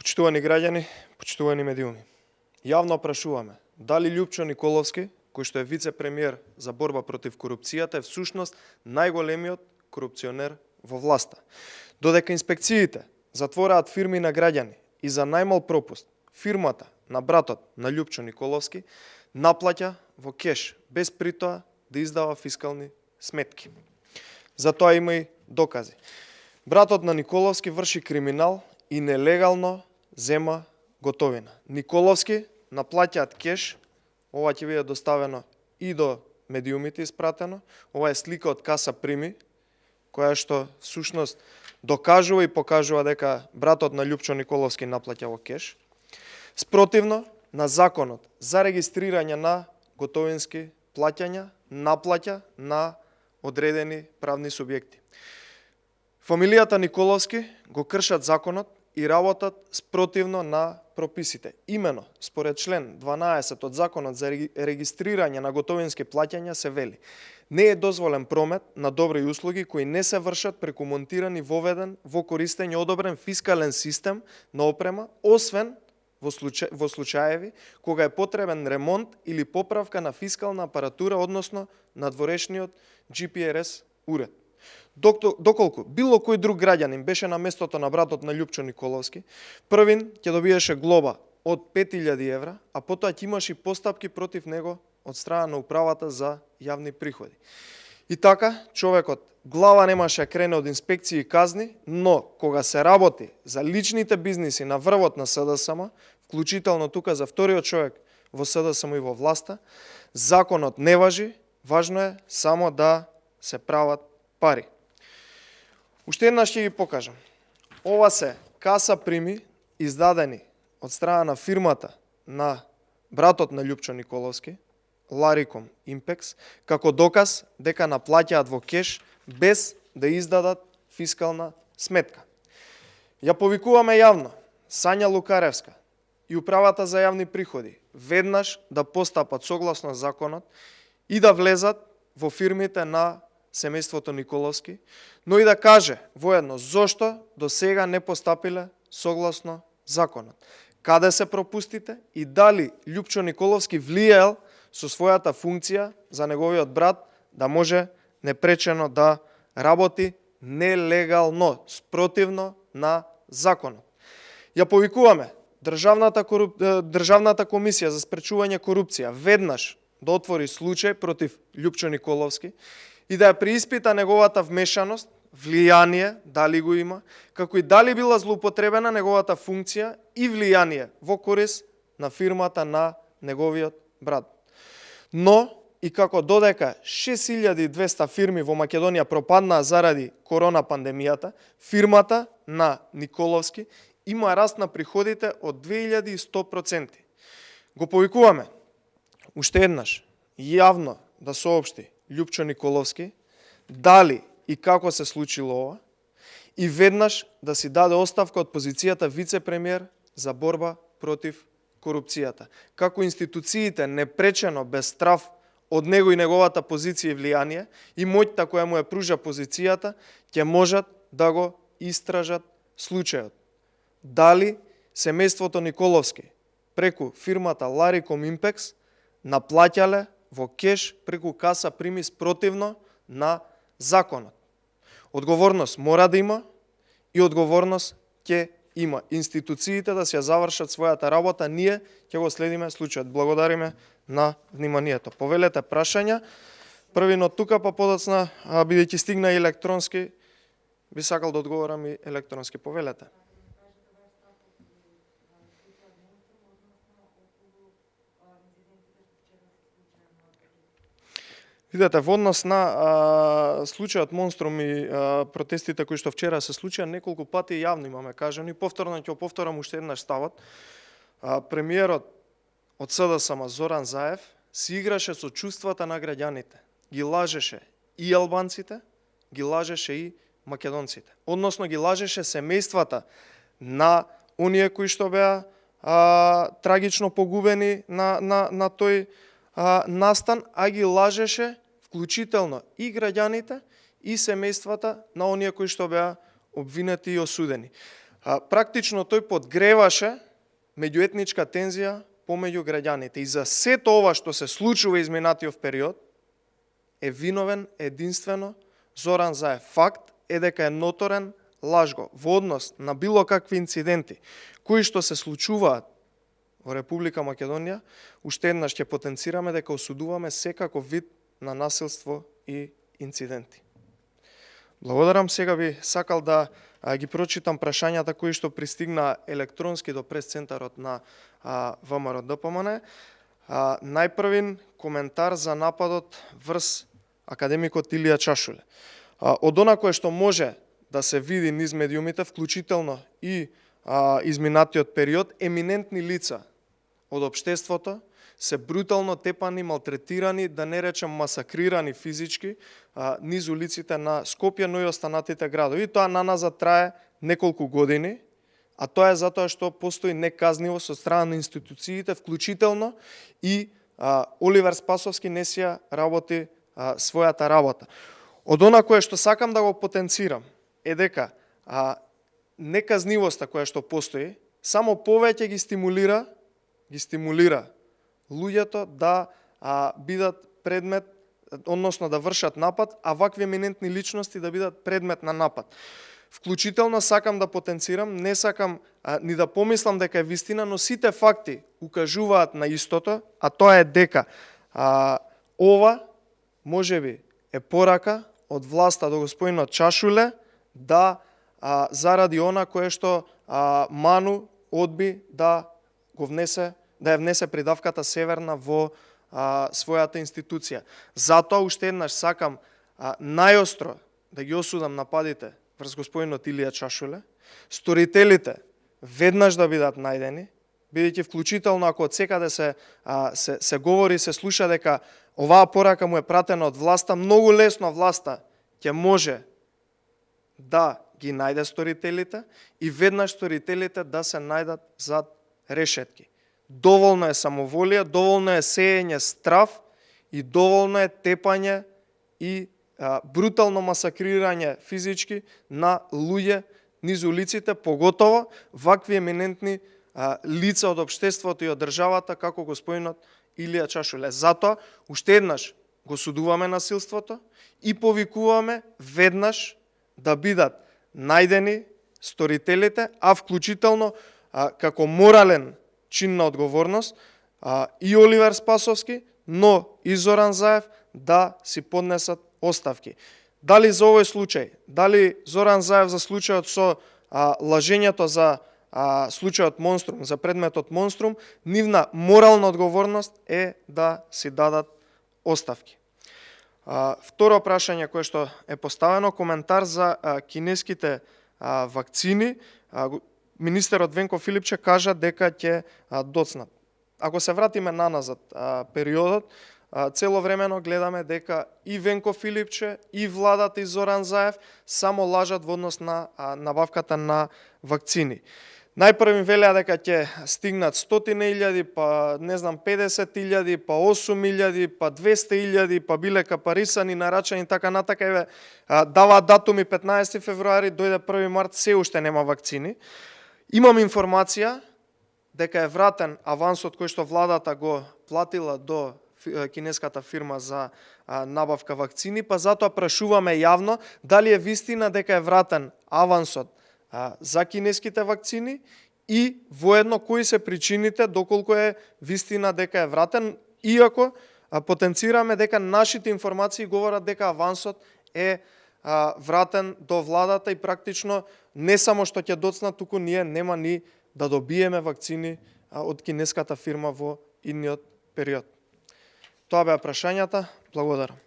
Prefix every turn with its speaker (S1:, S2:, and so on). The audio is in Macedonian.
S1: Почитувани граѓани, почитувани медиуми. Јавно прашуваме дали Љупчо Николовски, кој што е вице-премиер за борба против корупцијата, е всушност најголемиот корупционер во власта. Додека инспекциите затвораат фирми на граѓани и за најмал пропуст фирмата на братот на Љупчо Николовски наплаќа во кеш, без притоа да издава фискални сметки. За тоа има и докази. Братот на Николовски врши криминал и нелегално зема готовина. Николовски наплаќаат кеш, ова ќе биде доставено и до медиумите испратено. Ова е слика од каса прими, која што всушност докажува и покажува дека братот на Љупчо Николовски наплаќа во кеш. Спротивно на законот за регистрирање на готовински плаќања, наплаќа на одредени правни субјекти. Фамилијата Николовски го кршат законот и работат спротивно на прописите. Имено, според член 12 од Законот за регистрирање на готовински плаќања се вели: не е дозволен промет на добри услуги кои не се вршат преку монтиран и воведен во користење одобрен фискален систем на опрема, освен во случаеви кога е потребен ремонт или поправка на фискална апаратура, односно надворешниот GPRS уред. Доколку било кој друг граѓанин беше на местото на братот на Љупчо Николовски, првин ќе добиеше глоба од 5000 евра, а потоа ќе имаше постапки против него од страна на управата за јавни приходи. И така, човекот глава немаше крене од инспекции и казни, но кога се работи за личните бизниси на врвот на СДСМ, вклучително тука за вториот човек во СДСМ и во власта, законот не важи, важно е само да се прават пари. Уште еднаш ќе ги покажам. Ова се каса прими издадени од страна на фирмата на братот на Љупчо Николовски, Laricom Impex, како доказ дека наплаќаат во кеш без да издадат фискална сметка. Ја повикуваме јавно Сања Лукаревска и управата за јавни приходи веднаш да постапат согласно законот и да влезат во фирмите на семејството Николовски, но и да каже воедно зошто до сега не постапиле согласно законот. Каде се пропустите и дали Љупчо Николовски влијаел со својата функција за неговиот брат да може непречено да работи нелегално, спротивно на законот. Ја повикуваме Државната комисија за спречување корупција веднаш да отвори случај против Љупчо Николовски и да ја преиспита неговата вмешаност, влијание, дали го има, како и дали била злоупотребена неговата функција и влијание во корист на фирмата на неговиот брат. Но, и како додека 6200 фирми во Македонија пропаднаа заради корона пандемијата, фирмата на Николовски има раст на приходите од 2100%. Го повикуваме уште еднаш јавно да соопшти Љупчо Николовски дали и како се случило ова и веднаш да си даде оставка од позицијата вице-премиер за борба против корупцијата. Како институциите непречено без страв од него и неговата позиција и влијание и моќта која му ја пружа позицијата ќе можат да го истражат случајот. Дали семејството Николовски преку фирмата Laricom Impex наплаќале во кеш преку каса прими спротивно на законот. Одговорност мора да има и одговорност ќе има. Институциите да се завршат својата работа, ние ќе го следиме случајот. Благодариме на вниманието. Повелете прашања. Првин од тука, па подоцна, бидејќи стигна и електронски, би сакал да одговорам и електронски. Повелете. Видете, во однос на случајот Монструм и протестите кои што вчера се случија, неколку пати јавно имаме кажано и повторно ќе повторам уште еднаш ставот. Премиерот од СДСМ Зоран Заев си играше со чувствата на граѓаните. Ги лажеше и албанците, ги лажеше и македонците. Односно ги лажеше семејствата на оние кои што беа трагично погубени на тој настан, а ги лажеше вклучително и граѓаните и семејствата на оние кои што беа обвинети и осудени. Практично тој подгреваше меѓуетничка тензија помеѓу граѓаните. И за сето ова што се случува изминатиот период, е виновен единствено Зоран Заев. Факт е дека е ноторен лажго во однос на било какви инциденти кои што се случуваат во Република Македонија. Уште еднаш ќе потенцираме дека осудуваме секаков вид на насилство и инциденти. Благодарам. Сега би сакал да ги прочитам прашањата кои што пристигна електронски до прес-центарот на ВМРО ДПМН. Најпрвин коментар за нападот врз академикот Илија Чашуле. Од она кое што може да се види низ медиумите, вклучително и изминатиот период, еминентни лица од општеството се брутално тепани, малтретирани, да не речем масакрирани физички низ улиците на Скопје, но и останатите градови. И тоа наназад трае неколку години, а тоа е затоа што постои неказнивост од страна на институциите, вклучително и Оливер Спасовски не си ја работи својата работа. Од она кое што сакам да го потенцирам е дека неказнивоста која што постои само повеќе ги стимулира луѓето да бидат предмет, односно да вршат напад, а вакви еминентни личности да бидат предмет на напад. Вклучително сакам да потенцирам, не сакам ни да помислам дека е вистина, но сите факти укажуваат на истото, а тоа е дека ова можеби е порака од власта до господинот Чашуле да заради она кое што Ману одби да го внесе, да ја внесе придавката Северна во својата институција. Затоа уште еднаш сакам најостро да ги осудам нападите врз господинот Илија Чашуле, сторителите веднаш да бидат најдени, бидејќи вклучително ако од секаде се говори, се слуша дека оваа порака му е пратена од власта, многу лесно власта ќе може да ги најде сторителите и веднаш сторителите да се најдат зад решетки. Доволно е самоволија, доволно е сеење страв и доволно е тепање и брутално масакрирање физички на луѓе низ улиците, поготово вакви еминентни лица од општеството и од државата како господинот Илија Чашуле. Затоа уште еднаш го судуваме насилството и повикуваме веднаш да бидат најдени сторителите, а вклучително како морален чин на одговорност и Оливер Спасовски, но и Зоран Заев да си поднесат оставки. Дали за овој случај, дали Зоран Заев за случајот со лажењето за случајот Монструм, за предметот Монструм, нивна морална одговорност е да си дадат оставки. Второ прашање кое што е поставено, коментар за кинеските вакцини. Министерот Венко Филипче кажа дека ќе доцнат. Ако се вратиме наназад периодот, целовремено гледаме дека и Венко Филипче, и владата и Зоран Заев само лажат во однос на набавката на вакцини. Најпрвим велеа дека ќе стигнат 100.000, па не знам 50.000, па 8.000, па 200.000, па биле капарисани, нарачани, така натака. Еве, даваат датуми 15 февруари, дојде 1 март, се уште нема вакцини. Имам информација дека е вратен авансот кој што владата го платила до кинеската фирма за набавка вакцини, па затоа прашуваме јавно дали е вистина дека е вратен авансот за кинеските вакцини и воедно кои се причините доколку е вистина дека е вратен, иако потенцираме дека нашите информации говорат дека авансот е вратен до владата и практично не само што ќе доцнат, туку ние нема ни да добиеме вакцини од кинеската фирма во идниот период. Тоа беа прашањата. Благодарам.